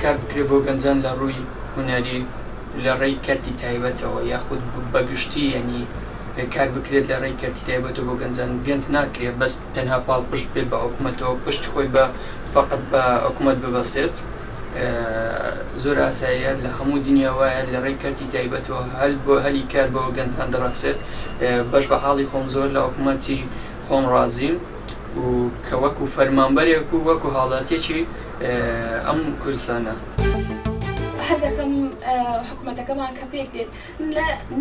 کار بکرێت بۆ گەنجان لە ڕووی هونەری لە ڕێی کەرتی تایبەتەوە یاخود بە گشتی یەنی کار بکرێت لە ڕێی کەرتی تایبەتەوە بۆ گەنجان گەنج ناکرێت بەس تەنها پاڵپشت بێت بە حکومەتەوە پشت خۆی بە فقط بە حکومەت ببەستێت زۆر ئاساییە لە هەموو دنیا وایە لە ڕێی کەرتی تایبەتەوە هەل بۆ هەلی کار بۆ گەنجان دەڕەخسێت بەش بە حاڵی خۆم زۆر لە حکومەتی خۆم ڕازیم و کە وەکو فەرمانبەرێک و وەکو هاوڵاتیەکی ئەم کوردستانە. حەزەکەم حکومەتەکەمان کە پێک دێت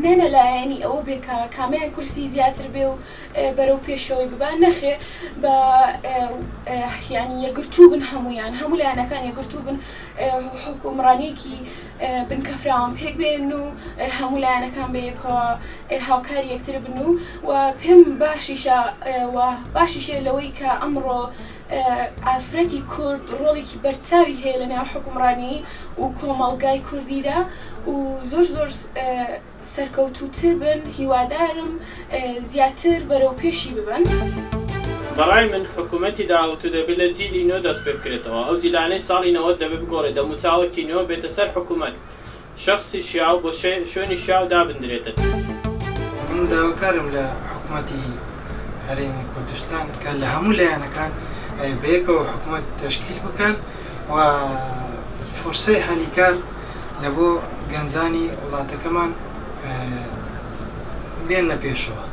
نە لە لایەنی ئەوە بێ کە کامیان کورسی زیاتر بێ و بەرەو پێشەوەی ببا نەخێر بە یانی یەکگرتوو بن هەموویان هەموو لایەنەکان یەکگرتوو بن حکومڕانیەکی بنکەفراوان پێک بێنن و هەموو لایەنەکان بەیەکەوە هاوکاری یەکتر بن و و پێم باشیشە و باشیشە لەوەی کە ئەمڕۆ ئافرەتی کورد ڕۆڵێکی بەرچاوی هەیە لە ناو حوکمڕانی و کۆمەڵگای کوردیدا و زۆر زۆر سەرکەوتووتر بن هیوادارم زیاتر بەرەو پێشی ببەن. بەڕای من حکومەتی داهوتو دەبێ لە جیلی نوێ دەست پێ بکرێتەوە ئەو جیلانەی ساڵی 90 دەبێ بگۆڕێ دەموچاوەکی نوێ بێتە سەر حکومەت شەخسی شیاو بۆ شوێنی شیاو دابندرێتن. من داواکارم لە حکومەتی هەرێمی کوردستان کە لە هەموو لایەنەکان بەیەکەوە حکومەت تەشکیل بکەن و فورسەی هەلی کار لە بۆ گەنجانی وڵاتەکەمان بێننە پێشەوە.